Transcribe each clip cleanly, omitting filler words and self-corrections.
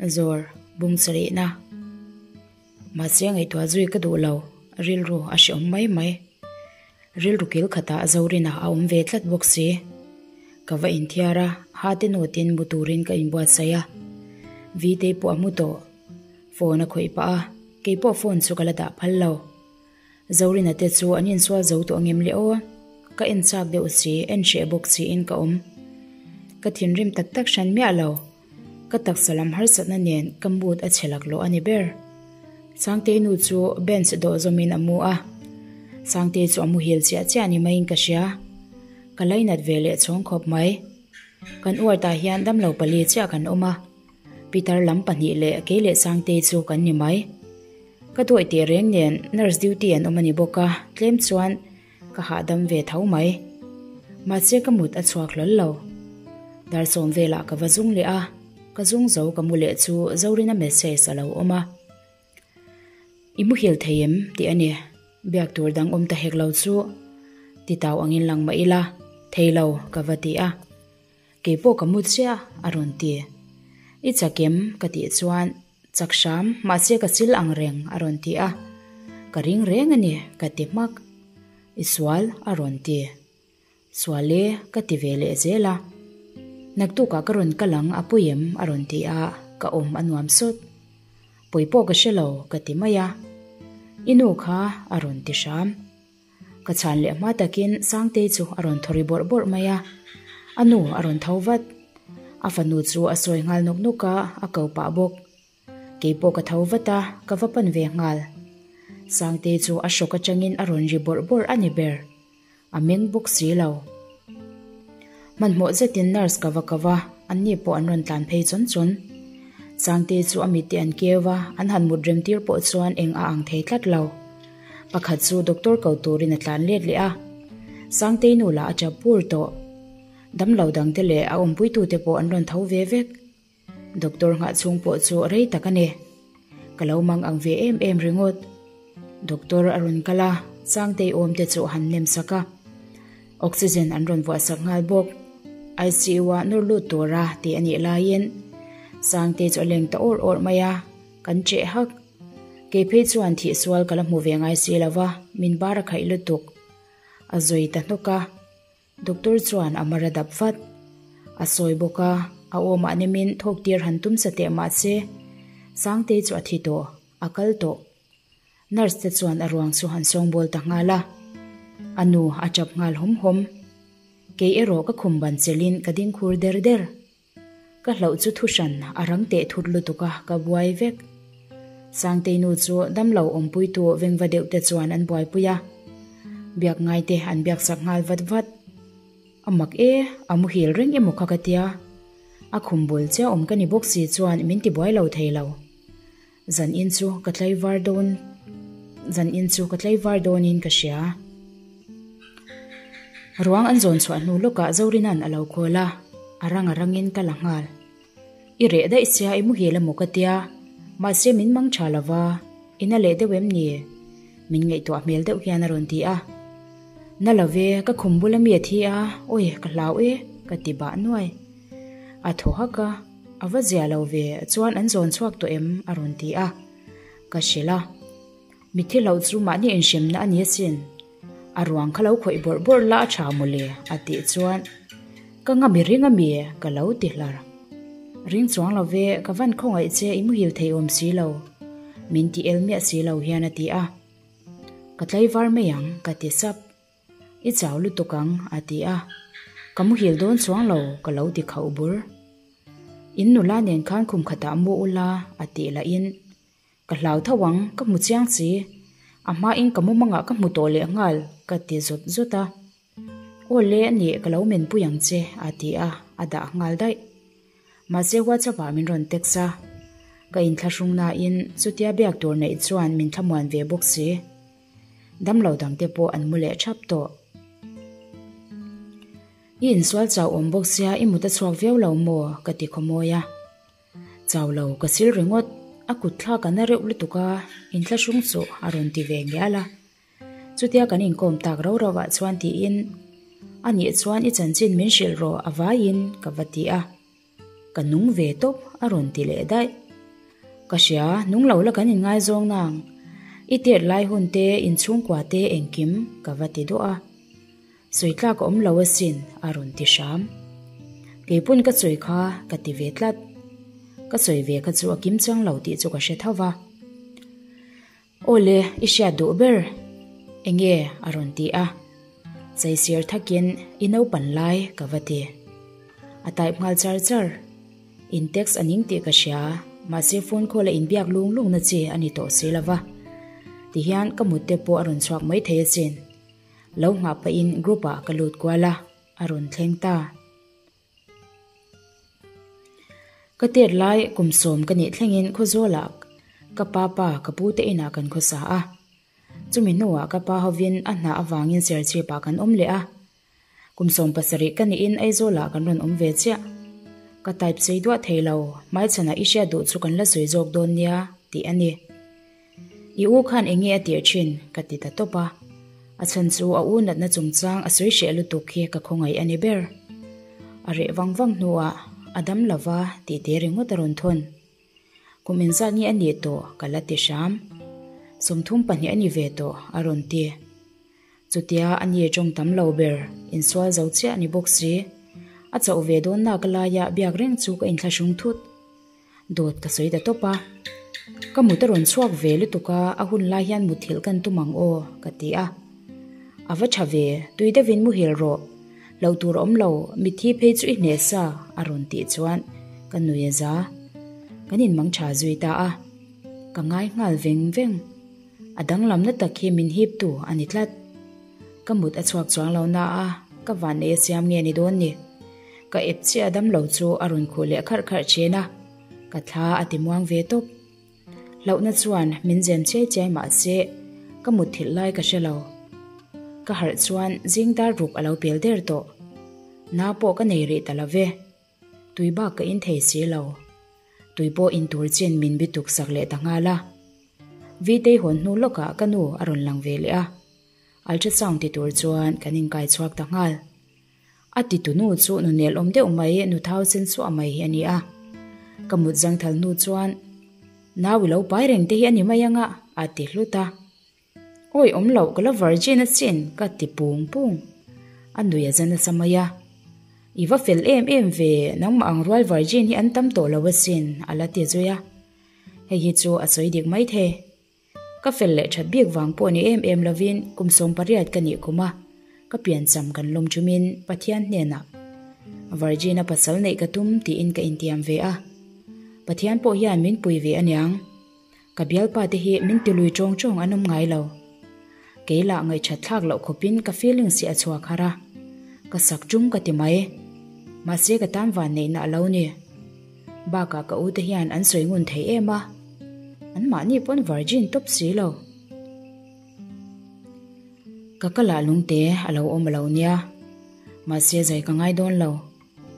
Zawr, bung sarihna. Mahse ngaihtuah zui ka duh lo, rilru a hreawm mai mai. Rilru kil khatah Zorina a awm ve tlat bawk si. Ka va inthiar a, ha te nawtin mu turin ka inbuatsaih a. Vtei pawh a mu tawh. Phone a khawih pah a, keipawh phone chu ka la dah phal lo. Zorina te chu an insual zo tawh angem le aw? Ka en chak deuh si, en hreh bawk siin ka awm. Ka thinrim tak tak hran miah lo. Ka taksa lam harsatna nen ka mood a chhe laklawh a ni ber. Sangtei nu chu bench dawh zawmin a mu a. Sangtei chu a muhil chiah chiah ni maiin ka hria. Ka lainat ve leh chhawng khawp mai. Kan uartah hian damlo pali chiah kan awm a. Pitar lam pahnih leh kei leh Sangtei chu kan ni mai. Ka dawih teh reng nen nurse duty an awm a ni bawk a, tlem chuan ka hahdam ve tho mai. Mahse ka mut a chhuak hlawl lo. Dar sawm velah ka va zung leh a, ka zung zo ka mu leh chu Zorina message a lo awm a. I muhil thei em? tih a ni. Biak tur dang awm ta hek lo chu titau angin lang mah ila, thei lo ka va ti a. Kei pawh ka mu chiah a rawn ti. I chak em? ka tih chuan Chak hram, mahse ka chil ang reng a rawn ti a. Ka ring reng a ni ka ti hmak. I sual a rawn ti. Sual e ka ti ve leh zel a. Naktukah ka rawn kal ang a pawi em a rawn ti a, ka awm a nuam sawt. Pawi pawh ka hre lo ka ti mai a. I nu kha a rawn ti hram. Ka chhan leh hma takin Sangtei chu a rawn thawri bawrh bawrh mai a, a nu a rawn tho vat. A fanu chu a sawi nghal nawk nawk a, a ko pah bawk. Kei pawh ka tho vat a, ka va pan ve nghal. Sangtei chu a hrawk atangin a rawn ri bawrh bawrh a ni ber. A meng bawk si lo. Hmanhmawh zetin nurse ka va ko va, anni pawh an rawn tlan phei chawn chawn. Sangtei chu a mit te an keu va, an han mut rem tir pawh chuan eng a ang thei tlat lo. Pakhat chu doctor ko turin a tlan let leh a, Sangtei nu lah a chap pur tawh. Damlo dangte leh a awmpuitute pawh an rawn tho ve vek. Doctor nghah chhung pawh chu rei tak a ni. Ka lo mang ang ve em em ringawt. Doctor a rawn kal a, Sangtei awm te chu a han nem sak a. Oxygen an rawn vuah sak nghal bawk. ICU ah nawr lut tura tih a nih laiin Sangtei chu a leng ta awr awr mai a, kan cheh hak. Kei phei chuan thih sual ka la hmu ve ngai si lo va, min bar a khaih lutuk. A zawi ta hnawk a. Doctor chuan a mar a dap vat. A sawi bawk a, a awmah nemin thawk tir han tum sa teh mah se, Sangtei chu a thi tawh, a kal tawh. Nurse te chuan a ruang chu an sawngbawl ta nghal a. A nu a tap nghal hawm hawm. Kei erawh ka khum ban chelin ka ding khur der der. Ka hlauh chu thuhran a rang teh thut lutuk a, ka buai vek. Sangtei nu chu damlo awmpuitu vengva deuh te chuan an buaipui a. Biak ngai te an biak sak nghal vat vat. A mak e, a muhil reng emaw kha ka tia. A khum bul chiah awm ka ni bawk si chuan min ti buai lo thei lo. Zan in chu ka tlaivar dawn zan in chu ka tlaivar dawnin ka hria. Ruang an zawn chhuah hnu lawkah Zorina'n a lo khawl a, a rang a rangin ka la nghal. I reh daih sia i muhil emaw ka tia, mahse min mang tha lova, i na leh deuh em ni? Min ngaihtuah hmel deuh hian a rawn ti a. Na lo ve, ka khum bula mi a thi a, awi ka hlau e, ka ti bah nuai. A thaw hak a. A va zia lo ve, chuan an zawn chhuak tawh em? a rawn ti a, ka hrilh a. Mitthi loh chu mahni inhremna a ni asin, a ruang kha lo khawih bawrh bawrh la a tha mawle a tih chuan ka ngami ring a mi ka lo ti hlar. Ring chuang lo ve, ka van khawngaih che i muhil thei awm si lo, min ti el miah si lo hian a ti a. Ka tlaivar mai ang ka ti sap. I chau lutuk ang, a ti a. Ka muhil dawn chuang lo, ka lo ti khauh bur. In nula nen khan khum khatah mu ula, a tih lahin. Ka hlau tho ang, ka hmu chiang si. A hmain ka mumangah ka hmu tawh leh nghal, ka ti zawt zawt a. Aw le a nih, ka lo menpui ang che, a ti a, a dah nghal daih. Mahse WhatsApp ah min rawn text a, ka inthlahrung nain chutia biak tur neih chuan min thlamuan ve bawk si. Damlo dangte pawh an mu leh thap tawh. I insual chau awm bawk sia i mut a chhuak viau lo maw? ka ti khawmawi a. Chau lo ka sil ringawt, a kut thlak a na reuh lutuk a, inthlahrung chu a rawn ti ve ngial a. Chutia kan inkawm tak rau rauh ah chuan tiin, A nih chuan i chanchin min hrilh rawh a vaiin ka va ti a. Ka nung ve tawp a rawn ti leh daih. Ka hria, nung lo la kan inngaizawng nang. I tet lai hun te, inchhungkua te engkim ka va ti duah a. Sawi tlak a awm lo asin, a rawn ti hram. Keipawn ka sawi kha ka ti ve tlat. Ka sawi ve kha chu a kim chang lo tih chu ka hre tho va. Aw le, i hriat duh ber enge? a rawn ti a. Chaisir thakin i naupan lai ka va ti. A type nghal char char. In text a ning tih ka hria, mahse phone call a inbiak lung lung na chi a ni tawh si lo va. Tihian ka mut te pawh a rawn chhuak mai thei asin. Lo nghah pahin group ah ka lut kual a, a rawn thleng ta. Ka tet lai kum sawm ka nih thlengin Khawzawlah ka pa pa ka pu te inah kan khawsa a. Chumi hnuah ka pa hovin a hna avangin Serchhip ah kan awm leh a. Kum 70 ka nihin Aizawlah kan rawn awm ve chiah. Ka type sei duah thei lo, hmaichhanah i hriat duh chu kan la sawi zawk dawn nia tih a ni. I u khan eng nge a tirh thin? ka ti ta tawp a. A chhan chu a u natna chungchang a sawi hreh lutuk hi ka khawngaih a ni ber. A reh vang vang hnuah a dam lo va tih te ringawt a rawn thawn. Kum inzat nge a nih tawh ka la ti hram. 32 a ni ve tawh a rawn ti. Chutia a ni tawng tam lo ber, insual zo chiah a ni bawk si. A chauh ve dawn nak laia biak reng chu ka inthlahrung thut. Dawt ka sawi ta tawp a. Ka mut a rawn chhuak ve lutuk a, a hun lai hian muthilh kan tum ang aw, ka ti a. A va tha ve, tui deuhin muhil rawh. Lo tur awm lo, mitthi phei chu i hneh sa, a rawn tih chuan ka nui a za. Kan inmang tha zui ta a. Ka ngai nghal veng veng. A danglamna tak hi min hiptu a ni tlat. Ka mut a chhuak chuang lo na a, ka vanneih a siam nge ni dawn ni. Ka ep chiah dam lo chu a rawn khuh leh kharh kharh thin a, ka thla a ti muang ve tawp. Hlauhna chuan min zem chiai chiai mah se, ka mutthilh lai ka hre lo. Ka harh chuan zing dar ruk a lo pel der tawh. Na pawh ka nei rih ta lo ve. Tui bak ka in thei si lo. Tui pawh in tur chin min bituk sak leh ta nghal a. Vitei hawn hnu lawkah ka nu a rawn lang ve leh a. Ultrasound ti tur chuan kan inkai chhuak ta nghal. A ti tunu chu nu nelawm deuh mai, nu thau sen suah mai hi a ni a. Ka mut zangthal hnu chuan, Nau i lo pai reng te hi a ni mai anga, a ti hlut a. Awi awm loh, ka la virgin asin, ka ti pung pung. A nui a za nasa mai a. I va fel em em ve, nangmah ang rual virgin hi an tam tawh lo asin, a la ti zui a. Hei hi chu a sawi dik maithei. Ka fel leh that bik vang pawh ni em em lovin kum 18 ka nih kum a, ka piancham kan lawm thumin Pathian hnenah Virgin a pasal neih ka tum tiin ka intiam ve a. Pathian pawh hian min pui ve aniang. Ka bialpa te hi min tilui tawng tawng an awm ngai lo. Kei lah ngaihṭhat thlak loh khawpin ka feelings hi a chhuak har a, ka sak ṭung ka ti mai. Mahse ka tan vanneihna a lo ni. Bakah ka u te hian an sawi ngun thei em a, an mahni pawn virgin tawp si lo. Ka kalah lungte a lo awm lo nia, mahse zai ka ngai dawn lo.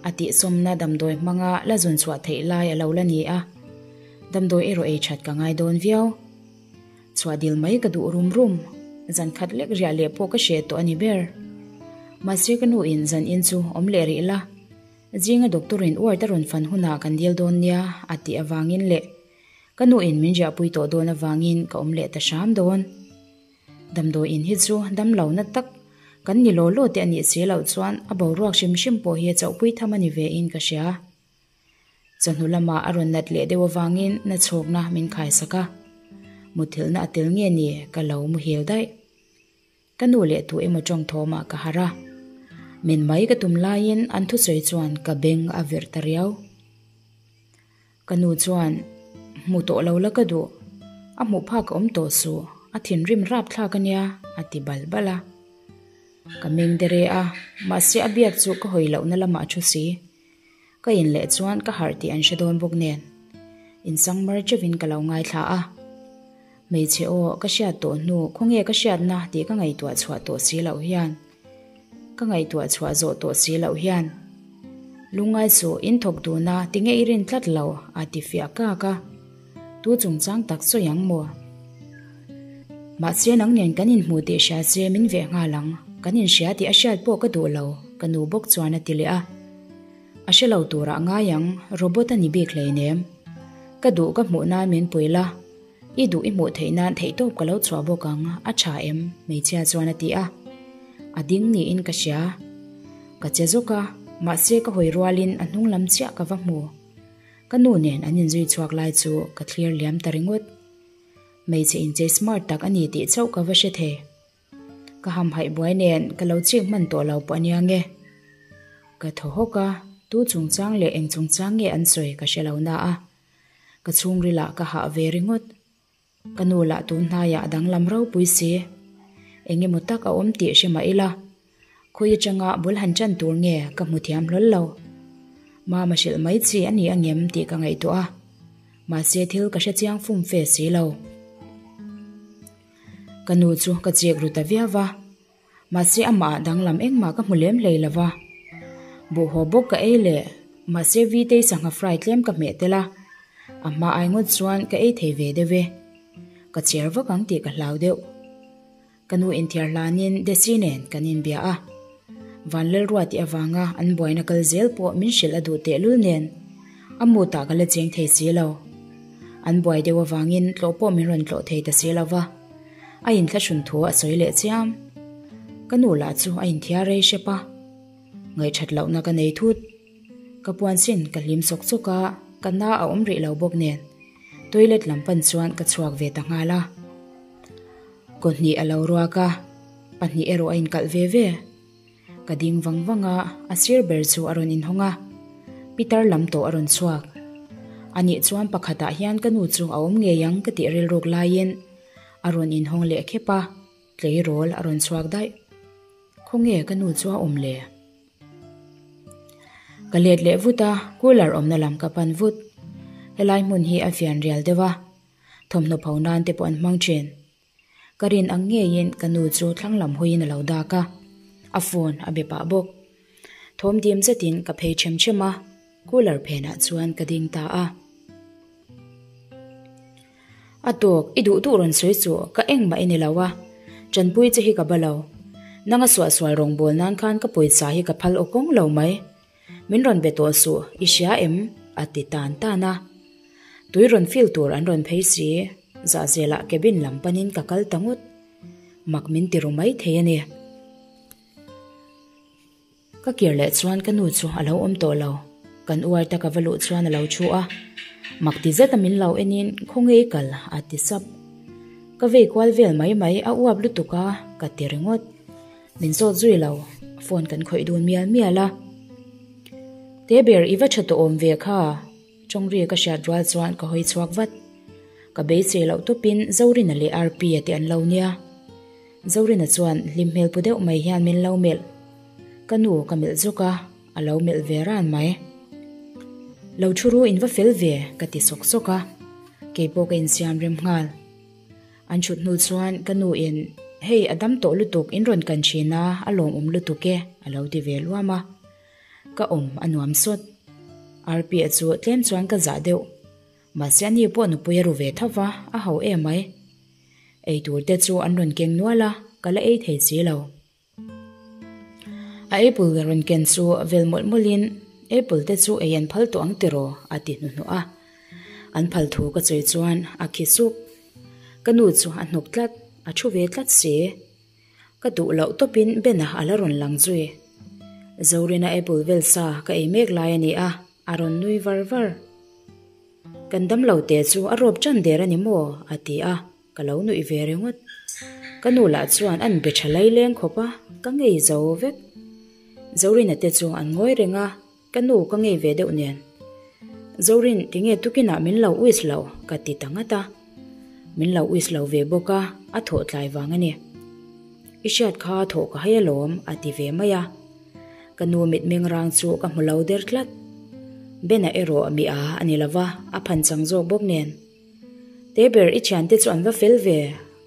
A tihsawmna damdawi hmanga la zun chhuah theih lai a lo la ni a, damdawi erawh ei that ka ngai dawn viau. Chhuah dil mai ka duh rum rum, zan khat lek riah leh pawh ka hreh tawh a ni ber. Mahse ka nu in zan in chu awm leh rih la. Zinga doctor in ward a rawn fan hunah kan dil dawn nia a tih avangin leh ka nu in min riahpui tawh dawn avangin ka awm leh ta hram dawn. Damdawi in hi chu dam lo na tak kan ni law law te a nih si loh chuan a boruak hrim hrim pawh hi chauhpui tham a ni ve in ka hria. Chawhnu lamah a rawn nat leh deuh avangin na chhawkna min khaisak a, muthilhna a tel nge ni ka lo muhil daih. Ka nu leh tu emaw tawng thawmah ka harh a, min mai ka tum laiin an thusawi chuan ka beng a virh ta riau. Ka nu chuan, Hmu tawh lo la ka duh, a hmuh phak a awm tawh suh, a thinrim rapthlak a nia, a ti bal bal a. Ka meng dere a, mahse a biak chu ka hawi lohna lamah a thu si. Ka in leh chuan ka harh tih an hre dawn bawk nen, insangmar teuhin ka lo ngaithla a. Hmeichhe aw, ka hriat tawh hnu, khawnge ka hriatna tih ka ngaihtuah chhuah tawh si loh hian, ka ngaihtuah chhuah zawh tawh si loh hian, Lungngai suh, in thawk dun a, tinge i rin tlat lo, a ti fiah kak a. Tu chungchang tak sawi ang maw? Mahse nang nen kan inhmu tih hria se min veh nghal ang, kan inhria tih a hriat pawh ka duh lo, ka nu bawk chuan a ti leh a. A hre lo turah ngai ang, robot a ni bik hleinem. Ka duh ka hmuh nan min pui la, i duh i hmuh theih nan theihtawp ka lo chhuah bawk ang, a tha em? Hmeichhia chuan a ti a. A ding niin ka hria. Ka che zawk a, mahse ka hawi rualin a hnung lam chiah ka va hmu. Ka nu nen an inzui chhuak lai chu ka thlir liam ta ringawt. Hmeichhe inchei smart tak a ni tih chauh ka va hre thei. Ka hamhaih buai nen ka lo chik hman tawh lo pawh a nia nge. Ka thaw hawk a, tu chungchang leh eng chungchang nge an sawi ka hre lo na a. Ka chhungrilah ka hah ve ringawt. Ka nu lah tun hnaiah a danglam ropui si. Eng emaw tak a awm tih hre mah ila, khawi atanga bul han chan tur nge ka hmu thiam hlawl lo. Mama hrilh mai chi a ni angem tih ka ngaihtuah a, mahse thil ka hre chiang fum fe si lo. Ka nu chu ka chek ru ta viau va, mahse amah ah danglam engmah ka hmu lem hlei lo va. Buhhaw bawk ka ei leh, mahse Vitei sangha fry tlem ka hmeh tel a, a hma ai ngawt chuan ka ei thei ve deuh e. Ka chhiar vak ang tih ka hlau deuh. Ka nu inthiar hlanin Desi nen kan inbia a, Vanlalruati avanga an buaina kal zel pawh min hrilh a duh tehlul nen a mood-ah ka la cheng thei si lo. An buai deuh avangin tlawh pawh min rawn tlawh thei ta si lo va, a inthlahrun thu a sawi leh chiam. Ka nu lah chu a inthiar rei hrep a, ngaihthat lohna ka nei thut. Ka puan sin ka hlim sawk sawk a, ka na a awm rih lo bawk nen toilet lam pan chuan ka chhuak ve ta nghal a. Kawhnih a lo ruak a, pahnih erawh a inkalh ve ve. Ka ding vang vang a, a sir ber chu a rawn inhawng a, Pitar lam tawh a rawn chhuak. Anih chuan pakhatah hian ka nu chu a awm ngei ang ka tih rilruk laiin a rawn inhawng leh khep a, tleirawl a rawn chhuak daih. Khawnge ka nu chu a awm le? Ka let leh vut a, cooler awmna lam ka pan vut. Helai hmun hi a fian rial deuh a, thawmhnaw pho nan te pawh an hmang thin. Ka rin ang ngeiin ka nu chu thlang lam hawiin a lo dak a, a phone a be pah bawk. Thawm dim zetin ka phei ṭhem ṭhem a, cooler phenah chuan ka ding ta a. A tawk, i duh duh rawn sawi chu ka engmah i ni lo a, ṭanpui che hi ka ba lo. Nanga suahsual rawngbâwl nan khan ka pawisa hi ka phal aw kawng lo mai. Min rawn be tawh suh, i hria em? a ti tan tan a. Tui rawn feel tur an rawn phei si, zahzelah cabin lam panin ka kal ta ngawt. Mak min ti ru mai thei a ni. Ka kir leh chuan ka nu chu a lo awm tawh lo, kan uar ta ka va luh chuan a lo thu a. Mak ti zeta min lo enin khawnge i kal a ti sap. Ka vei kual vel mai mai a uap lutuk a, ka ti ringawt. Min zawt zui lo, phone kan khawih dun mial mial a. Te ber i va tha tawh awm ve kha, tawngri ka hriat rual chuan ka hawi chhuak vat. Ka beisei loh tawpin Zorina leh Rp-a te an lo nia. Zorina chuan hlim hmel pu deuh mai hian min lo melh. Ka nu ka melh zawk a, a lo melh ve ran mai. Lo thu ru in va fel ve ka ti sawk sawk a, keipawh ka insiam rem nghal. An chhut hnu chuan ka nu in, Hei a dam tawh lutuk in rawn kan thin a, a lawmawm lutuk e, a lo ti ve luam a. Ka awm a nuam sawt. Rp-a chu tlem chuan ka zah deuh. Mahse ani pawh nupui a ru ve tho va, a ho em mai. Eitur te chu an rawn keng nual a, ka la ei thei si lo. A apple rawn ken chu vel mawlh mawlhin apple te chu ei an phal tawh ang tiraw a ti hnuhnawh a. An phal thu ka sawi chuan a khi sup. Ka nu chu a hnuk tlat, a thu ve tlat si. Ka duh loh tawpin Ben-a a la rawn lang zui. Zorina apple vel sa ka ei mek lai a ni a, a rawn nui var var. Kan damlo te chu a rawp tan der a ni maw? a ti a. Ka lo nuih ve ringawt. Ka nu lah chuan an be tha lai leng khawp a, ka ngei zo vek. Zorina te chu an ngawi reng a, ka nu ka ngei ve deuh nen. Zorin, tinge tukinah min lo uis lo? ka ti ta ngat a. Min lo uis lo ve bawk a, a thawh tlai vang a ni. I hriat kha thawh ka hai alawm, a ti ve mai a. Ka nu mitmeng rang chu ka hmu lo der tlat. Bena erawh mi a a ni lo va, a phan chang zawk bawk nen. Te ber i thiante chu an va fel ve,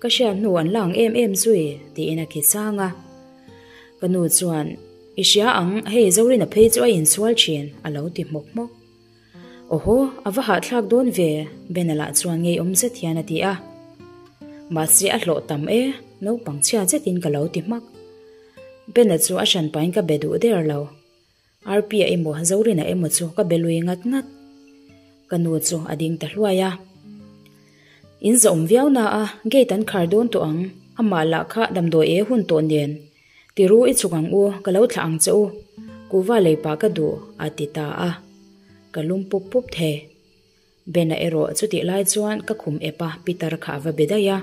ka hriat hnu an la ang em em zui, tiin a khi sang a. Ka nu chuan, I hria ang, hei Zorina phei chu a insual thin, a lo ti hmawk hmawk. Awhaw, a va hahthlak dawn ve, Bena lah chuan ngeiawm zet hian a ti a. Mahse a hlawh tam e, naupang chhia zetin ka lo ti hmak. Bena chu a hranpain ka be duh der lo. Rp-a emaw Zorina emaw chu ka be lui ngat ngat. Ka nu chu a ding ta hluai a. In zawm viau na a, gate an khar dawn tawh ang, amah lah kha damdawi e hun tawh nen. Tiru i chhuk ang u, ka lo thlah ang che u. Kuhva lei pah ka duh, a ti ta a. Ka lum pup pup thei. Bena erawh chutih lai chuan ka khum ep a, Peter kha a va be daih a.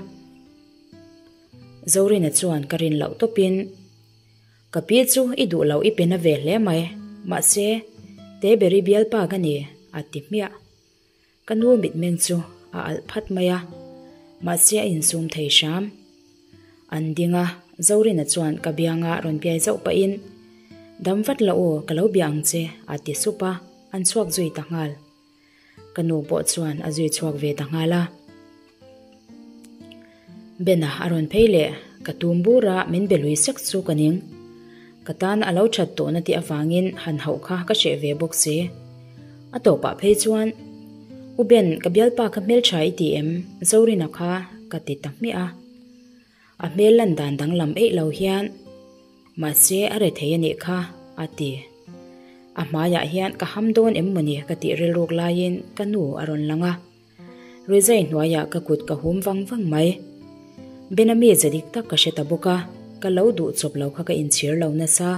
Zorina chuan ka rin loh tawpin, Ka pi chu i duh loh i pe na ve hle mai, mahse, Teberi bialpa ka ni, a ti hmiah. Ka nu mitmeng chu a alh phat mai a, mahse a insum thei hram. An ding a, Zorina chuan ka bianga rawn piai zauh pahin, Dam vat la aw, ka lo bia ang che, a ti sup a, an chhuak zui ta nghal. Ka nu pawh chuan a zui chhuak ve ta nghal a. Bena a rawn phei leh, ka tum bur a, min be lui sek chu ka ning. Ka tan a lo that tawhna tih avangin han hauh kha ka hreh ve bawk si. A tawpah phei chuan, U Ben, ka bialpa kha hmeltha i ti em? Zorina kha ka ti ta hmiah a. A hmel lan dan danglam eih lo hian, Mahse a re thei a nih kha, a ti. A hmaiah hian ka ham dawn em mawni ka tih rilruk laiin ka nu a rawn lang a. Rizai hnuaiah ka kut ka hum vang vang mai. Benami za dik tak ka hre ta bawk a, ka lo duh chawp lo kha ka inchhir lo nasa.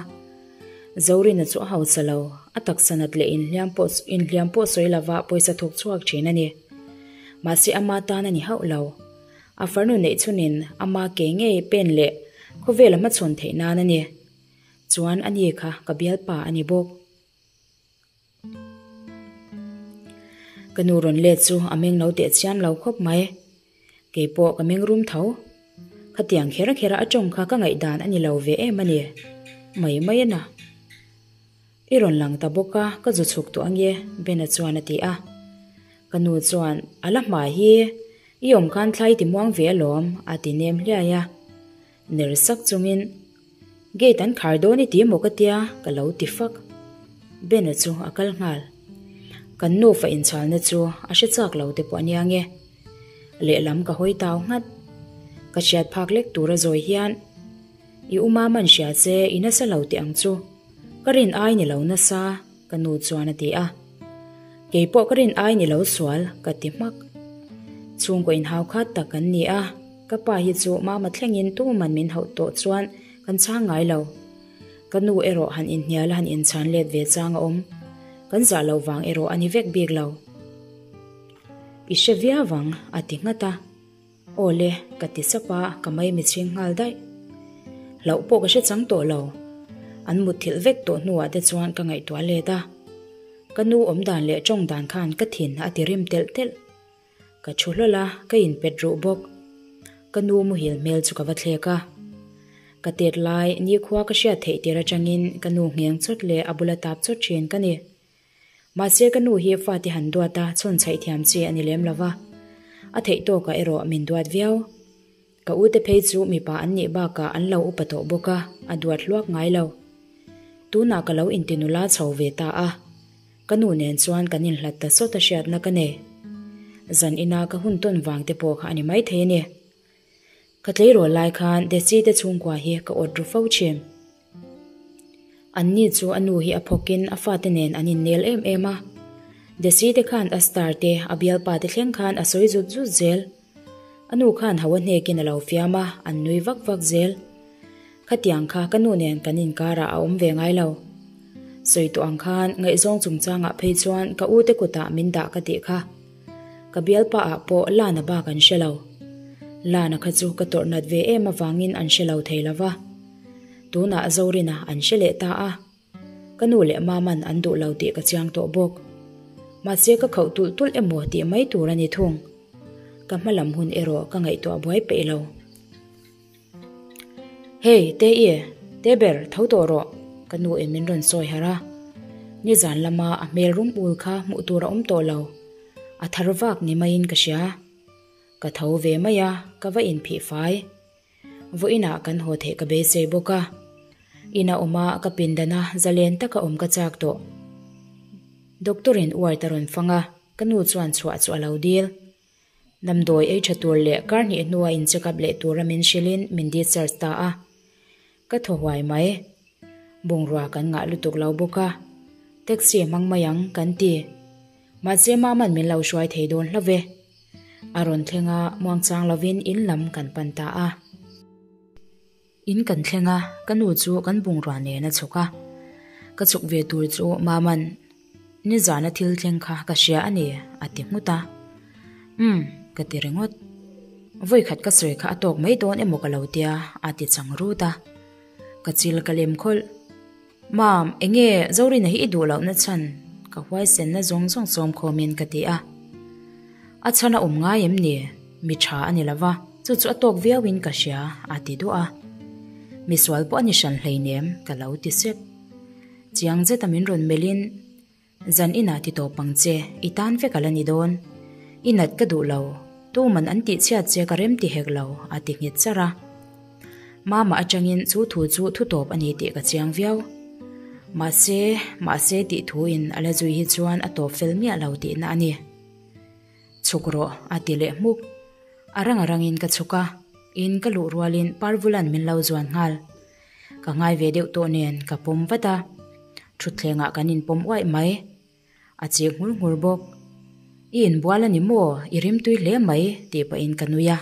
Zorina chu a hausa lo, a taksa nat leh inhliam pawh inhliam pawh sawi lova pawisa thawk chhuak thin a ni. Mahse ama tan a ni hauh lo. A farnu neih chhunin ama ke ngei pen leh khawvel a hmachhawn theih nan a ni. Chuan ani kha ka bialpa a ni bawk. Ka nu rawn let chu a meng lo teh chiam lo khawp mai. Kei pawh ka meng rum tho. Khatiang kher kher a a tawng kha ka ngaihdan a ni lo ve em a ni. Mai mai a na. I rawn lang ta bawk a, ka zu chhuk tawh ange, Bena chuan a ti a. Ka nu chuan, A la hma hi, i awm khan thlai ti muang ve alawm, a ti nem hliai a. Ner sak chungin, Gate an khar dawn i ti maw ka tia, ka lo ti fak. Bena chu a kal nghal. Kan nufa inchhalna chu a hre chak lo te pawh a nia nge. Lehlam ka hawi tau nghat. Ka hriat phak lek tur a zawi hian, I u Mama'n hria che, i nasa lo teh ang chu. Ka rin ai ni lo nasa, ka nu chuan a ti a. Kei pawh ka rin ai ni lo sual, ka ti hmak. Chhungkaw inhau khat tak kan ni a, ka pa hi chu mama thlengin tuman min hauh tawh chuan kan chhang ngai lo. Ka nu erawh han inhnial a han inchhan let ve chang a awm. Kan zah loh vang erawh a ni vek bik lo. I hre viau ang, a ti nghat a. Aw le, ka ti sap a, ka maimi chhing nghal daih. Hlauh pawh ka hre chang tawh lo. An mutthilh vek tawh hnuah te chuan ka ngaihtuah let a. Ka nu awm dan leh tawng dan khan ka thin a ti rim telh telh. Ka thu hlawl a, ka inpet ruh bawk. Ka nu muhil hmel chu ka va thlek a. Ka tet lai nikhua ka hriat theih tir atangin ka nu ngheng chawt leh a bula tap chawt thin ka ni. Mahse ka nu hi fate han duat a chhawn chhaih thiam chi a ni lem lo va, a theih tawkah erawh min duat viau. Ka ute phei chu mipa an nih bakah an lo upa tawh bawk a, a duat hluak ngai lo. Tunah ka lo inti nula chho ve ta a, ka nu nen chuan kan inhlat ta sawt a hriatna ka nei. Zan ina ka hun tawn vang te pawh kha a ni maithei a ni. Ka tleirawl lai khan Desi te chhungkua hi ka awt ru fo thin. Anni chu a nu hi a phawkin a fate nen an innel em em a. Desi te khan a star te, a bialpa te thleng khan a sawi zut zut zel. A nu khan hau a hnekin a lo fiam a, an nui vak vak zel. Khatiang kha ka nu nen kan inkarah a awm ve ngai lo. Sawi tawh ang khan ngaihzawng chungchangah phei chuan ka u te kutah min dah ka tih kha. Ka bialpa ah pawh Lana bak an hre lo. Lana kha chu ka tawrh nat ve em avangin an hre lo thei lo va. Tunah Zorina an hre leh ta a. Ka nu leh Maman an duh lo tih ka chiang tawh bawk. Mahse ka khauh tulh tulh emaw tih mai tur a ni thung. Ka hma lam hun erawh ka ngaihtuah buai peih lo. Hey, Te-i, Teber, tho tawh rawh, ka nu in min rawn sawi harh a. Nizan lama a hmel rum ul kha hmuh tur a awm tawh lo. A thar vak ni maiin ka hria. Ka tho ve mai a, ka va inphih fai. Vawiinah kan haw theih ka beisei bawk a. Ina awma ka pindana zalen taka awm ka chak tawh. Doctor in ward a rawn fang a, ka nu chuan chhuah chu a lo dil. Damdawi ei tha tur leh kar hnih hnua in check up leh tura min hrilhin min discharge ta a. Ka thaw huai mai. Bungrua kan ngah lutuk lo bawk a. Taxi hmang mai ang kan ti. Mahse Mama'n min lo hruai thei dawn hlo ve. A rawn thleng a, muangchang lovin in lam kan pan ta a. In kan thleng a, ka nu chu kan bungrua nen a chhuk a. Ka chhuk ve tur chu Mama'n, Nizana thil thleng kha ka hria a ni, a ti nghut a. Umm, ka ti ringawt. Vawikhat ka sawi kha a tawk mai dawn emaw ka lo tia, a ti chang rut a. Ka chil ka lem khawlh. Mam, enge Zorina hi i duh lohna chhan? Ka huaisenna zawng zawng sawm khawmin ka ti a. A chhan a awm ngai em ni? Mi tha a ni lova, chu chu a tawk viauin ka hria, a ti duah a. Misual pawh a ni hran hleinem, ka lo ti sep. Chiang zeta min rawn melhin, Zan inah ti tawp ang che, i tan vek a la ni dawn. I nat ka duh lo, tuman an tih chhiat che ka rem ti hek lo, a ti nghet charh a. Mama atangin chu thu chu thu tawp a ni tih ka chiang viau. Mahse, mahse tih thu in a la zui hi chuan a tawp fel miah lo tihna a ni. Chhuk rawh, a ti leh hmuk. A rang a rangin ka chhuk a, in ka luh rualin Parvula'n min lo zuan nghal. Ka ngai ve deuh tawh nen ka pawm vat a, thutthlengah kan inpawm uaih mai. A chik nghur nghur bawk. I inbual a ni maw? I rimtui hle mai tih pahin ka nui a,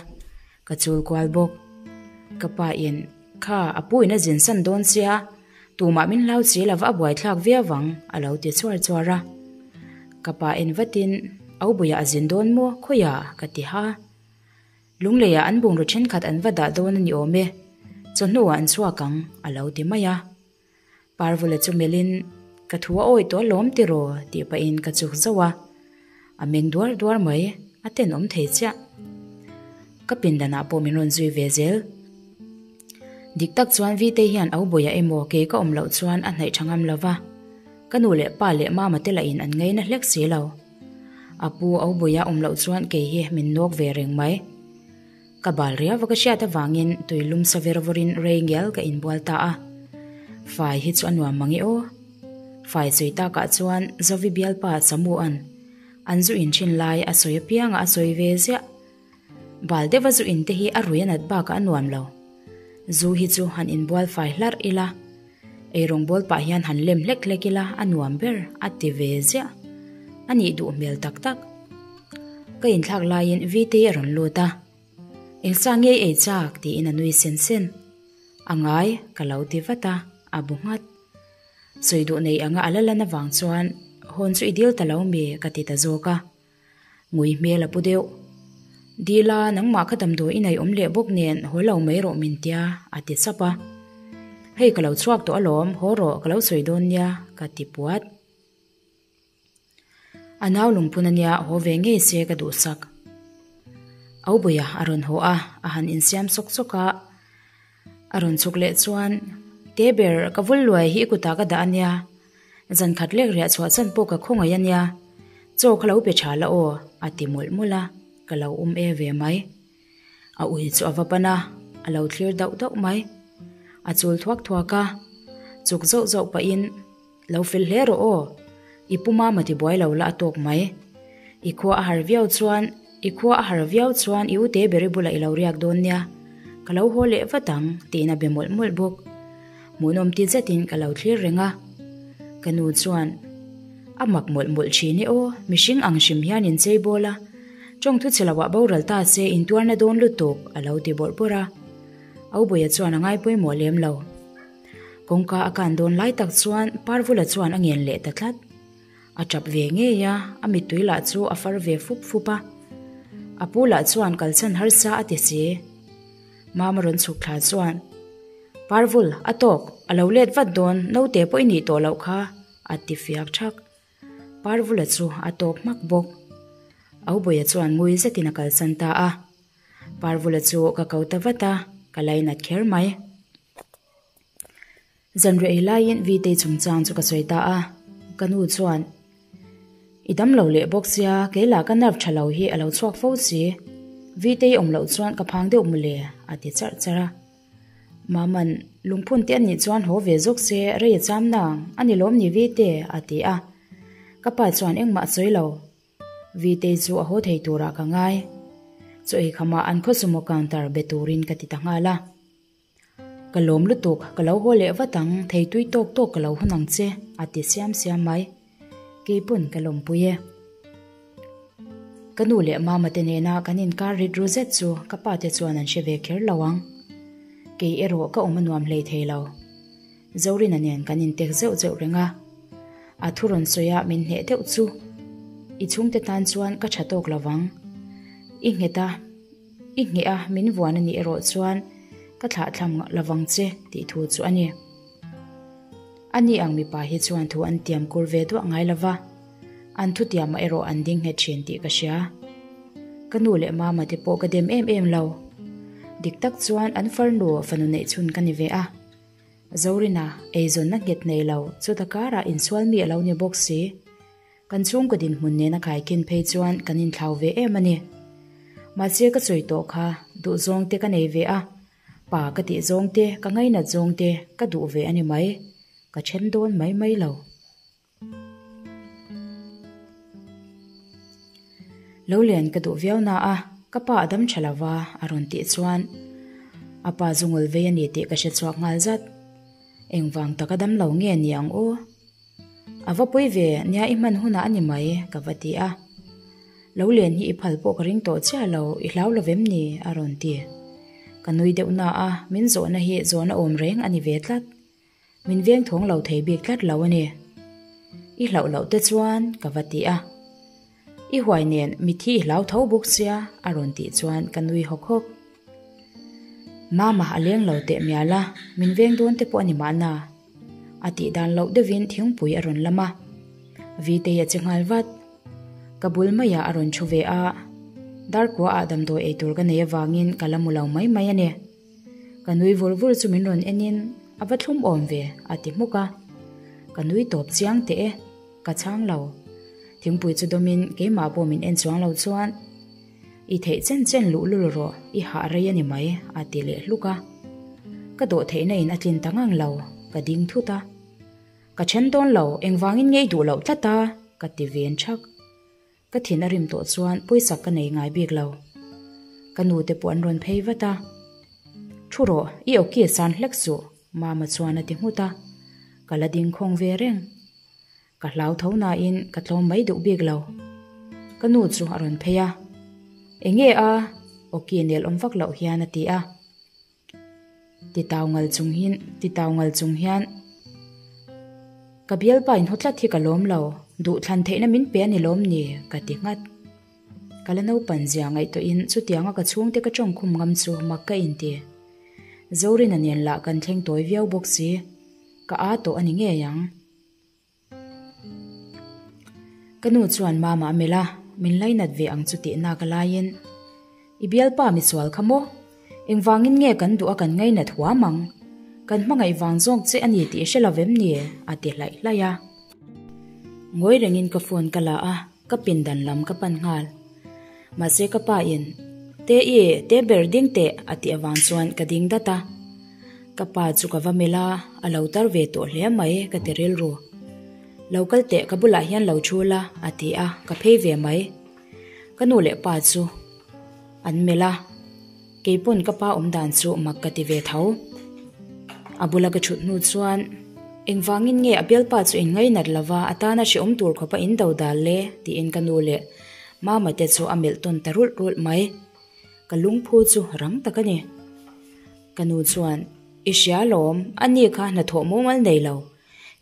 ka chul kual bawk. Ka pa in, Kha, a pu in a zin san dawn sia, tumah min hlau si lova a buaithlak viau ang a lo ti chuar chuar a. Ka pa en vatin, Aubuiah a zin dawn maw? Khawiah? ka ti ha. Lungleiah an bungraw thenkhat an va dah dawn a ni awm e, chawhnuah an chhuak ang, a lo ti mai a. Parvula chu melhin, Ka thu a awi tawh alawm tiraw? tih pahin ka chuk zauh a. A meng duar duar mai, a tenawm thei chiah. Ka pindanah pawh min rawn zui ve zel. Dik tak chuan Vitei hian au bawiah emaw kei ka awm loh chuan a hnaih tha ngam lo va, ka nu leh pa leh mama te lahin an ngaina hlek si lo. A pu au buia awm loh chuan kei hi min nawk ve reng mai. Ka bal riau va ka hriat avangin tui lum sa ver vawrin rei ngial ka inbual ta a. Fai hi chu a nuam mang e aw. Fai sawi takah chuan Zovi bialpa Samua'n an zu in thin lai a sawi apianga a sawi ve ziah. Bal deuha zu in te hi a rui a nat bakah a nuam lo. Zu hi chu han inbual fai hlarh ila. Eirawng bawl pah hian han lem hlek hlek ila a nuam ber a ti ve ziah. A nih duh hmel tak tak. Ka inthlak laiin Vitei a rawn lut a. Engsa ngei ei chak tiin a nui sen sen. A ngai ka lo ti vat a, a bu nghat. Sawi duh nei anga a la lan avang chuan hawn chu i dil ta lo mi ka ti ta zawk a. Ngui hmel a pu deuh. Dila, nangmah kha damdawi i nei awm leh bawk nen haw lo mai rawh min tia, a ti sap a. Hei ka lo chhuak tawh alawm, haw rawh ka lo sawi dawn nia, ka ti puat. A nau lungphun ania haw ve ngei se ka duhsak. Aubuia a rawn haw a, a han insiam sawk sawk a. A rawn chhuk leh chuan, Te ber, ka vul luai hi i kutah ka dah ania. Zan khat lek riah chhuah chan pawh ka khawngaih ania. Chaw kha lo pe tha la aw, a ti mawlh mawlh a, ka lo um e ve mai. A ui chu a va pan a, a lo thlir dauh dauh mai. A chul thuak thuak a, chuk zauh zauh pahin, Lo fel hle rawh aw, i pu mama ti buai lo la a tawk mai. I khua a har viau chuan, i khua a har viau chuan i ute beri bulah i lo riak dawn nia, ka lo haw leh vat ang, tiin a be mawlh mawlh bawk. Hmuhnawm ti zetin ka lo thlir reng a. Ka nu chuan, A mak mawlh mawlh thin e aw, mihring ang hrim hian in chei bawl a, tawngthu chhe loah boral ta se intuarna dawn lutuk, a lo ti bawrh bawrh a. Aubuia chuan a ngai pawimawh lem lo. Kawngka a kan dawn lai tak chuan Parvula chuan a ngen leh ta tlat. A tap ve ngei a, a mittui lah chu a far ve fup fup a. A pu lah chuan kalchhan harsa a ti si. Mama rawn chhuk thla chuan, Parvul, a tawk, a lo let vat dawn, naute pawh i nih tawh loh kha, a ti fiak thak. Parvula chu a tawp hmak bawk. Aubuia chuan ngui zetin a kalsan ta a. Parvula chu ka ko ta vat a, ka lainat kher mai. Zanriah ei laiin Vitei chungchang chu ka sawi ta a, ka nu chuan, I dam lo leh bawk sia, kei lah ka nerve tha lo hi a lo chhuak fo si. Vitei awm loh chuan ka phang deuh mawle, a ti charh charh a. Maman, Lungphun te anih chuan haw ve zawk se, rei a cham nang, a ni lawm ni Vite, a ti a. Ka pa chuan engmah a sawi lo. Vitei chu a haw thei turah ka ngai. Chaw ei khamah an khaw sumo counter be turin ka ti ta nghal a. Ka lawm lutuk, ka lo haw leh vat ang, thei tui tawk tawk ka lo hun ang che, a ti siam siam mai. Keipawn ka lawmpui e. Ka nu leh mama te nena kan inkar rit ru zet chu ka pa te chuan an hre ve kher lo ang. Kei erawh ka awm a nuam hlei thei lo. Zorina nen kan intek zeuh zeuh reng a. A thu rawn sawi a min hneh deuh chu i chhungte tan chuan ka tha tawk lo vang. I nghet a, i ngheh a min vuan a nih erawh chuan ka thlahthlam lo vang che tih thu chu a ni. A ni ang mipa hi chuan thu an tiam kur ve duah ngai lo va, an thutiamah erawh an ding nghet thin tih ka hria. Ka nu leh mama te pawh ka dem em em lo. Dik tak chuan an farnu fanu neih chhun ka ni ve a. Zorina eizawnna nghet nei lo chuta karah insual mi a lo ni bawk si. Kan chhungkaw dinhmun nena khaikhin phei chuan kan inthlau ve em a ni. Mahse ka sawi tawh kha duhzawng te ka nei ve a, pa ka tih zawng te, ka ngainat zawng te ka duh ve a ni mai. Ka then dawn mai mai lo. Lo len ka duh viau na a, ka pa a dam tha lova a rawn tih chuan a pa zu ngul vei a ni tih ka hre chhuak nghal zat. Engvang taka dam lo nge ni ang aw? A va pui ve, nia i hman hunah a ni mai, ka va ti a. Lo len hi i phal pawh ka ring tawh chiah lo, i hlau lo vem ni? a rawn ti. Ka nui deuh na a, min zawhna hi zawhna awm reng a ni ve tlat. Min veng thawng lo thei bik tlat lo a ni. I hlauh loh te chuan ka va ti a. I huai nen mithi i hlau tho bawk sia a rawn tih chuan ka nui hawk hawk. Mama a leng lo teh mial a, min veng dawn te pawh a ni mahna. A tih dan loh deuhin thingpui a rawn lam a. Vitei a che nghal vat. Ka bul maiah a rawn thu ve a. Darkua ah damdawi eitur ka nei avangin ka la mu lo mai mai a ni. Ka nui vur vur chu min rawn en in a va thlum awm ve a ti hmuk a. Ka nui tawp chiang teh e, ka chhang lo. Thingpui chu dawm in keimah pawh min en chuang lo chuan I theih chen chen luh lul rawh, i hah rei a ni mai a ti leh hluk a. Ka dawh theihna in a tlin ta ngang lo, ka ding thut a. Ka then dawn lo, engvangin ngei duh loh tlat a ka ti ven thak. Ka thin a rim tawh chuan pawisak ka nei ngai bik lo. Ka nu te pawh an rawn phei vat a. Thu rawh, i awki a san hlek suh, Mama chuan a ti nghut a. Ka la ding khawng ve reng. Ka hlau tho nain ka tlawm mai duh bik lo. Ka nu chu a rawn phei a. Enge a? Awki nel awm vak loh hian a ti a. Titau ngal chung hin titau ngal chung hian ka bialpa in haw tlat hi ka lawm lo, duh thlan theihna min pe a ni lawm ni ka ti nghat. Ka la naupan zia ngaihtuahin chutianga ka chhungte ka tawngkhum ngam chu mak ka inti. Zorina nen lah kan thleng tawi viau bawk si, ka aa tawh a ni ngei ang. Ka nu chuan mama a melh a, min lainat ve ang chu tih nak a laiin, I bialpa misual kha maw? Engvangin nge kan duh a kan ngainat huam ang? Kan hmangaih vang zawk che a ni tih i hre lo vem ni? a ti hlaih hlaih a. Ngawi rengin ka phone ka la a, ka pindan lam ka pan nghal. Mahse ka pa in, Te i, te ber ding teh a tih avang chuan ka ding dat a. Ka pa chu ka va melh a, a lo tar ve tawh hle mai ka ti rilru. Lo kal teh ka bulah hian lo thu la a ti a, ka phei ve mai. Ka nu leh pa chu an melh a, keipawn ka pa awm dan chu mak ka ti ve tho. A bula ka thut hnu chuan engvangin nge a bialpa chu in ngainat lova a tana hrehawm tur khawpa in do dal le tiin ka nu leh Mama te chu a melh tawn ta rulh rulh mai. Ka lungphu chu rang tak a ni. Ka nu chuan, I hria alawm, a ni kha hnathawh mumal nei lo.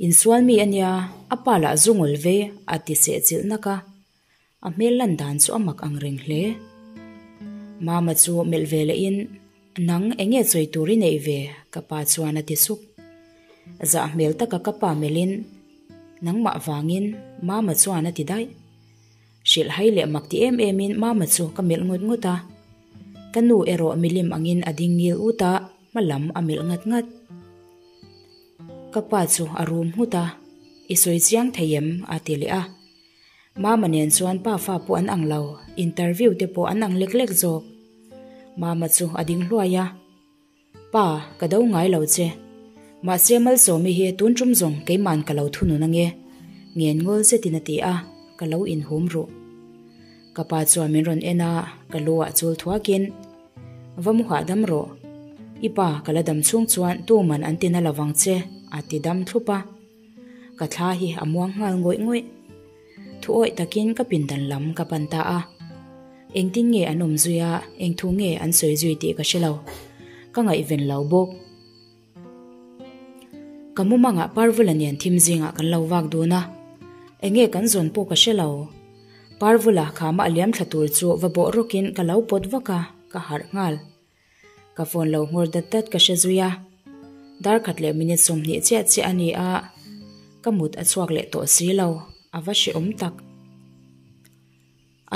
Insual mi a nia, a pa lah zu ngawl ve, a ti seh chilh nak a. A hmel lan dan chu a mak ang reng hle. Mama chu melh ve lehin, Nang eng nge sawi tur i neih ve? ka pa chuan a ti sup. Zah hmel taka ka pa melhin, Nangmah vangin, Mama chuan a ti daih. Hrilh hai leh mak ti em emin Mama chu ka melh ngut ngut a. Ka nu erawh milim angin a ding ngil ut a, hma lam a melh ngat ngat. Ka pa chu a rum nghut a, I sawi chiang thei em? a ti leh a. Mama nen chuan pa fa pawh an ang lo, interview te pawh an ang lek lek zawk. Mama chu a ding hluai a. Pa, ka do ngai lo che. Mahse Malsawmi hi tun tum zawng keiman ka lo thunun ange. Ngen ngawl zetin a ti a, ka lo inhum ruh. Ka pa chuan min rawn en a, ka lu ah chul thuakin, Va mu hahdam rawh. I pa ka la dam chhung chuan tuman an tina lovang che, a ti dam thlup a. Ka thla hi a muang nghal ngawih ngawih. Thuawih takin ka pindan lam ka pan ta a. Engtin nge an awm zui a, eng thu nge an sawi zui tih ka hre lo. Ka ngaihven lo bawk. Ka mumangah Parvula nen thim zingah kan lo vak dun a, enge kan zawn pawh ka hre lo. Parvula khama a liam thla tur chu va bawh rawkin ka lo pawt vak a, ka harh nghal. Ka phone lo nghawr dat dat ka hre zui a, dar khat leh minute 20 chiah chiah a ni a, ka mut a chhuak leh tawh si lo, a va hrehawm tak.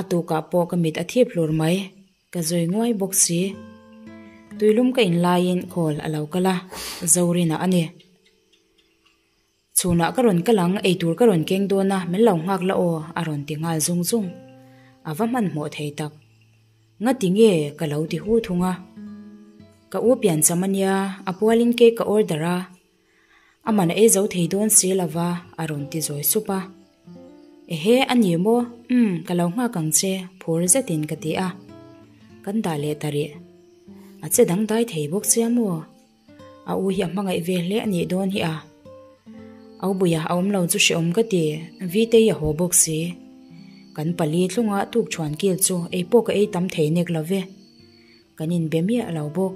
A tukah pawh ka mit a thip hlur mai, ka zawi nguai bawk si. Tuilum ka in laiin call a lo kal a, Zorina a ni. Chhunah ka rawn kal ang, eitur ka rawn keng dawn a, min lo nghak la aw, a rawn ti nghal zung zung. A va hmanhmawh thei tak. Ngati nge ka lo ti hu thung a. Ka u piancham a nia, a pualin cake ka order a. A man a ei zo thei dawn si lo va, a rawn ti zawi sup a. Ehe, a ni maw? Umm, ka lo nghak ang che, phur zetin ka ti a. Kan dah leh ta rih. A che dangdai thei bawk sia maw? A u hi a hmangaih ve hle a nih dawn hi a. Au buia a awm lo chu hrehawm ka ti, Vitei a haw bawk si. Kan pali tlunga tuk chhuan kil chu ei pawh ka ei tam thei nek lo ve. Kan inbe miah lo bawk.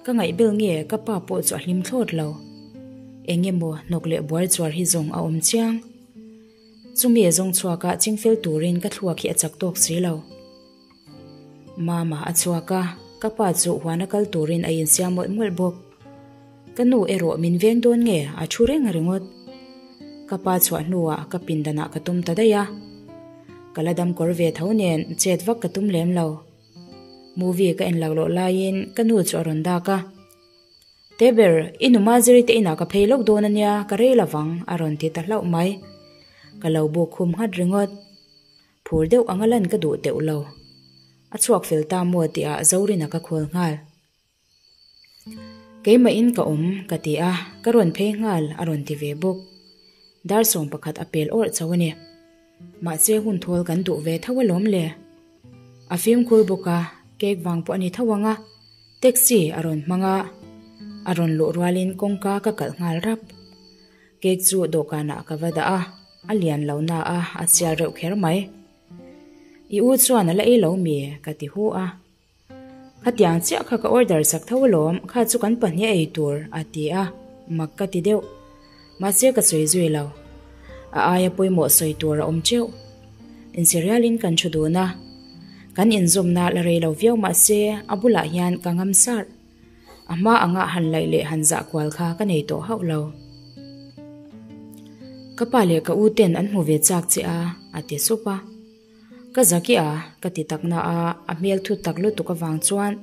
Ka ngaihbel nge ka pa pawh chu a hlim thlawt lo. Eng emaw hnawk leh buar chuar hi zawng a awm chiang. Chumi a zawng chhuak a chingfel turin ka thluak hi a chak tawk si lo. Mama a chhuak a, ka pa chu huana kal turin a insiam mawlh mawlh bawk. Ka nu erawh min veng dawn nge a thu reng ringawt. Ka pa chhuah hnuah ka pindanah ka tum ta daih a. Ka la dam kawr ve tho nen chet vak ka tum lem lo. Movie ka en lak loh laiin ka nu chu a rawn dak a. Teber, i nu Maziri te inah ka phei lawk dawn a nia, ka rei lovang a rawn ti ta hlauh mai. Ka lo buk khum nghat ringawt. Phur deuh anga lan ka duh teuh lo. A chhuak fel ta maw tihah Zorina ka khawl nghal. Keimahin ka awm ka ti a, ka rawn phei nghal a rawn ti ve bawk. Dar 11 a pel awrh chauh a ni. Mahse hun thawl kan duh ve tho alawm le. A fimkhur bawk a, cake vang pawh a ni tho ang a, taxi a rawn hmang a, a rawn luh rualin kawngka ka kalh nghal rap. Cake chu dawhkanah ka va dah a, a lian lo na a, a chial reuh kher mai. I u chuan a la ei lo mi? ka ti hu a. Khatiang chiah kha ka order sak tho alawm, kha chu kan pahnih ei tur, a ti a, mak ka ti deuh. Mahse ka sawi zui lo. A aia pawimawh sawi tur a awm teuh. Inserialin kan thu dun a, kan inzawmna la rei lo viau mahse a bulah hian ka ngam sar. A hma anga han laih leh han zah kual kha ka nei tawh hauh lo. Ka pa leh ka u ten an hmu ve chak che a, a ti sup a. Ka zaki a, ka ti tak na a, a hmel thut tak lutuk avang chuan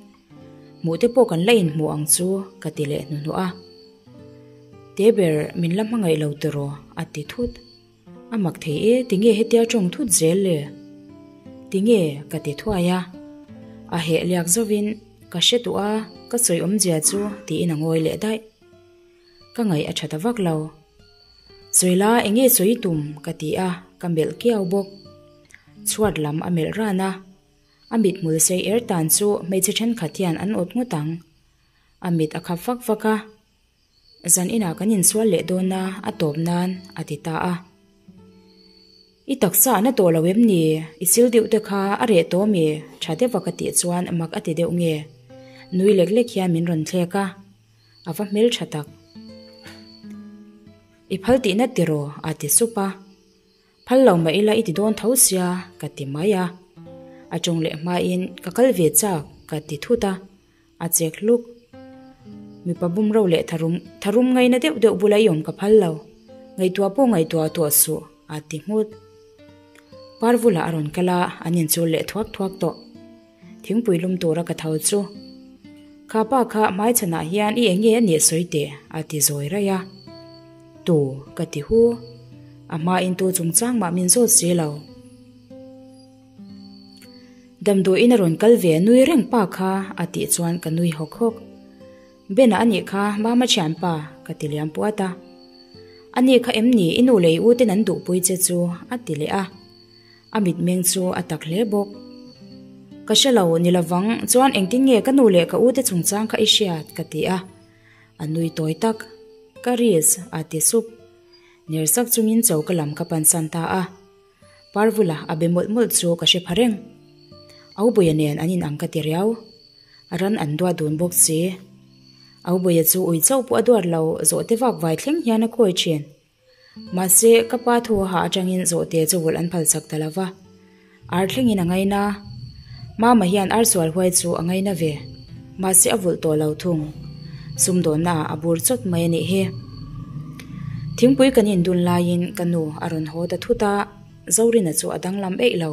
hmuh te pawh kan la inhmuh ang chu ka ti leh hnuhnuah a. Te ber min la hmangaih lo tiraw? a ti thut. A mak thei e, tinge hetia tawng thut zel le? Tinge? ka ti thuai a. A heh liak zovin ka hre duh a, ka sawi awmzia chu tiin a ngawi leh daih. Ka ngaih a tha ta vak lo. Sawi la enge sawi i tum? ka ti a, ka melh kiau bawk. Chhuat lam a melh ran a, a mithmul sei er tan chu hmeichhe thenkhat hian an awt ngawt ang. A mit a khap fak fak a. Zan inah kan insual leh dawn a, a tawp nan a ti ta a. I taksa a na tawh lo em ni? I sil deuh te kha a reh tawh mi? Tha deuha ka tih chuan mak a ti deuh nge? Nui lek lek hian min rawn thlek a, a va hmel tha tak. I phal tihna tiraw? a ti sup a. Phal lo mah ila i ti dawn tho sia, ka ti mai a. A tawng leh hmain ka kal ve chak, ka ti thut a. A chek hluk. Mipa bumro leh tharum, tharum ngaina deuh deuh bula i awm ka phal lo. Ngaihtuah pawh ngaihtuah tuah suh, a ti nghut. Parvula a rawn kal a, an inchul leh thuak thuak tawh. Thingpui lum tura ka tho chu. Kha pa kha hmaichhanah hian i eng nge a nih sawi teh, a ti zawi raih a. Tu, ka ti hu. A hmain tu chungchang mah min zawt si lo. Damdawiin a rawn kal ve nui reng pa kha a tih chuan ka nui hawk hawk. Bena a nih kha mama thianpa ka ti liam puat a. A nih kha em ni i nu leh i u ten an duhpui che chu a ti leh a. A mitmeng chu a tak hle bawk. Ka hre lo ni lovang chuan engtin nge ka nu leh ka u te chungchang kha i hriat ka ti a. A nui tawi tak. Ka risk a ti sup. Ner sak chungin choka lam ka pansan ta a. Parvula a be mawlh mawlh chu ka hre pha reng. Aubuia nen an inang ka ti riau. Ran an duat dun bawk si. Aubuia chu ui chauh pawh a duat lo, zawhte vak vai thleng hian a khawi thin. Mahse, ka pa thu a hah atangin zawhte chu vulh an phalchak ta lo va. Ar thlengin a ngaina. Mama hian ar sual huai chu a ngaina ve. Mahse a vulh tawh lo thung. Sumdawnna ah a bur chawt mai a nih hi. Thingpui kan indun laiin ka nu a rawn haw ta thut a, Zorina chu a danglam eih lo.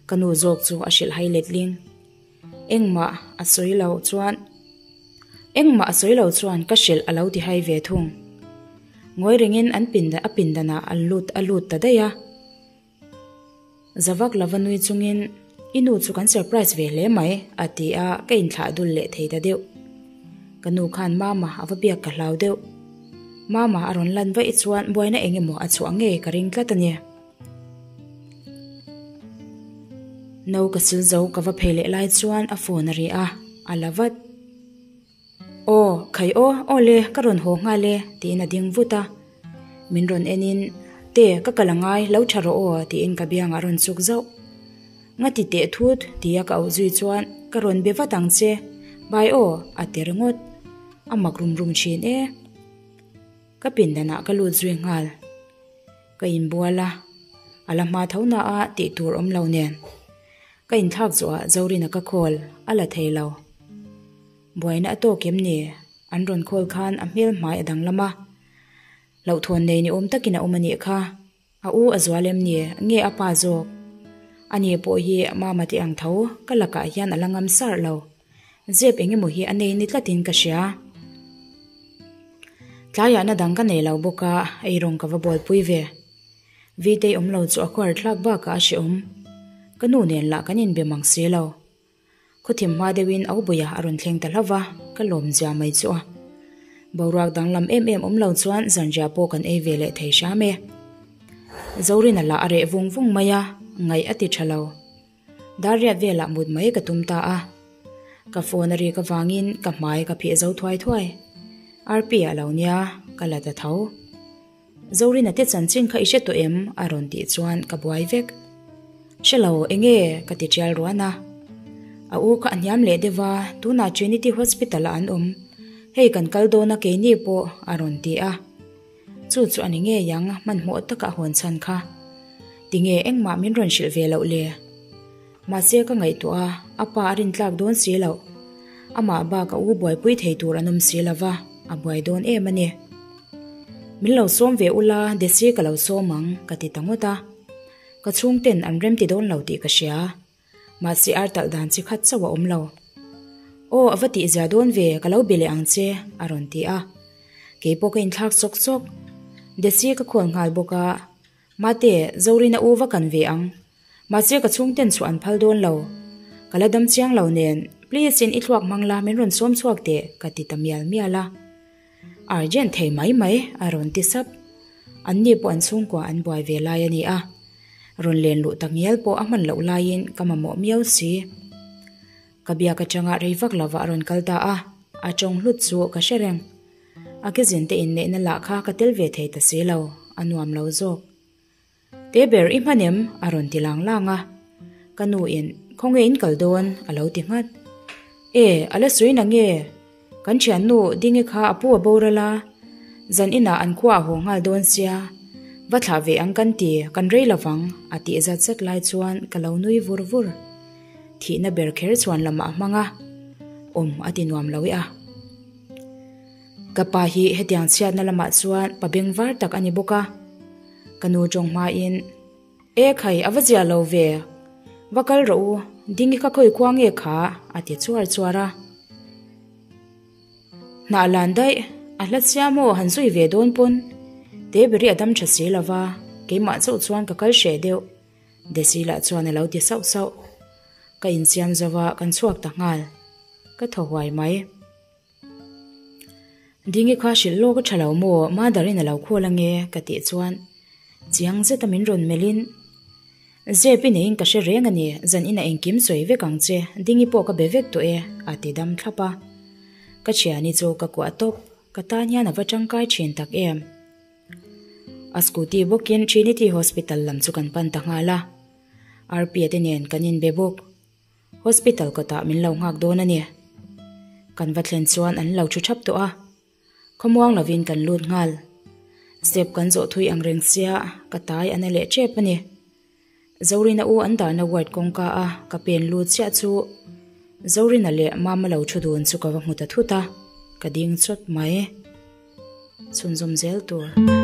Ka nu zawk chu a hrilh hai letling. Engmah a sawi lo chuan Engmah a sawi lo chuan ka hrilh a lo ti hai ve thung. Ngawi rengin an pindan a pindanah an lut a lut ta daih a. Zavak lova nui chungin I nu chu kan surprise ve hle mai a ti a, ka inthlah dul leh thei ta deuh. Ka nu khan Mama a va biak ka hlau deuh. Mama a rawn lan vaih chuan buaina eng emaw a chhuah ngei ka ring tlat a ni. No ka sil zo ka va phei leh lai chuan a phone a ri a, a la vat. Aw, khai aw, aw le, ka rawn haw nghal e, tiin a ding vut a. Min rawn enin, Te, ka kal angai, lo tha rawh aw, tiin ka biangah a rawn chuk zauh. Nga ti teh thut, tia ka auh zui chuan, Ka rawn be vat ang che, bye aw, a ti ringawt. A mak rum rum thin e. Ka pindanah ka lut zui nghal. Ka inbual a, a la hma tho na a tih tur awm lo nen. Ka inthlak zawhah Zorina ka call a la thei lo. Buaina a tawk em ni? An rawn call khan a hmel hmai a danglam a. Hlauhthawn nei ni awm takin a awm a nih kha. A u a zual em ni? Nge a pa zawk? Ani pawh hi Mama tih ang tho ka lakah hian a la ngam sarh lo. Zep eng emaw hi a nei ni tlatin ka hria. Tlaiahna dang ka nei lo bawk a, eirawng ka va bualpui ve. Vitei awm lo chu a khuar thlak bakah a hrehawm. Ka nu nen lah kan inbe mang si lo. Khawthim hma deuhin Aubuia a rawn thleng ta hlauh va, ka lawm zia mai chu a. Boruak danglam em em awm lo chuan zanriah pawh kan ei ve leh thei hram e. Zorina lah a reh vung vung mai a, ngaih a ti tha lo. Darriat velah mut mai ka tum ta a. Ka phone a rik avangin ka hmai ka phih zo thuai thuai. RP a lo nia, ka la ta tho. Zorina te chanchin kha i hre tawh em? a rawn tih chuan ka buai vek. Hre lo, enge? ka ti tial ruan a. A u kha a hniam leh deuh a, tunah Trinity Hospital ah an awm. Hei kan kal dawn a keini pawh a rawn ti a. Chu chu a ni ngei ang, hmanhmawh taka a hawn chhan kha. Tinge engmah min rawn hrilh ve loh le? Mahse ka ngaihtuah a, a pa a rintlak dawn si loh. Amah bak a u buaipui thei tur an awm si lo va, a buai dawn em a ni. Min lo sawm ve ula, Desi ka lo sawm ang, ka ti ta ngawt a. Ka chhungten an remti dawn lo tih ka hria. Mahse ar talh dan chi khat chauh a awm lo. Aw, a va tih zia dawn ve, ka lo be leh ang che, a rawn ti a. Kei pawh ka inthlak sawk sawk. Desi ka khawl nghal bawk a, Mate, Zorina u va kan ve ang. Mahse ka chhungten chhuah an phal dawn lo. Ka la dam chiang lo nen, please in i thluak hmang la min rawn sawm chhuak teh, ka ti ta mial mial a. Urgent thei mai mai, a rawn ti sap. Anni pawh an chhungkua an buai ve lai a ni a. Rawn len luh tak ngial pawh a hman loh laiin ka mamawh miau si. Ka biak atanga rei vak lovah a rawn kal ta a, a tawng hlut chu ka hre reng. A kezin te inneihna lah kha ka tel ve thei ta si lo, a nuam lo zawk. Te ber i hman em? a rawn ti lang lang a. Ka nu in, Khawnge in kal dawn? a lo ti nghat. E, a la sawi na nge? Kan thiannu Dingi kha a pu a boral a, zan inah an khua a haw nghal dawn sia, va thlah ve ang kan ti, kan rei lovang, a tih zat zat lai chuan ka lo nui vur vur. Thihna ber kher chuan lamah a hmang a, awm a ti nuam lo e a. Ka pa hi hetiang chhiatna lamah chuan pa bengvar tak a ni bawk a, ka nu tawng hmain, E khai, a va ziah lo ve, va kal rawh u, Dingi kha khawi khua nge kha? a ti chuar chuar a. Hnah lan daih, a hla chiah maw han zui ve dawn pawn? Teberi a dam tha si lo va, keimah chauh chuan ka kal hreh deuh, Desi lah chuan a lo ti sauh sauh. Ka insiam zo va, kan chhuak ta nghal. Ka thaw huai mai. Dingi kha hrilh lawk a tha lo maw, mother in a lo khawl ange ka tih chuan chiang zeta min rawn melh in Zep i neiin ka hre reng a ni, zan inah engkim sawi vek ang che, Dingi pawh ka be vek tawh e a ti dam thlap a. Ka thiani chu ka kuah tawp, ka tan hian a va tangkai thin tak em. A scooty bawkin Trinity Hospital lam chu kan pan ta nghal a, Arpia te nen kan inbe bawk. Hospital kawtah min lo nghak dawn a ni. Kan va thlen chuan an lo thu thap tawh a. Khawmuang lovin kan lut nghal. Step kan zawh thui ang reng sia ka tai a na leh tep a ni. Zorina u an dahna ward kawngka a ka pen lut chiah chu Zorina leh Mama lo thu dun chu ka va hmu ta thut a, ka ding chawt mai. Chhunzawm zel tur.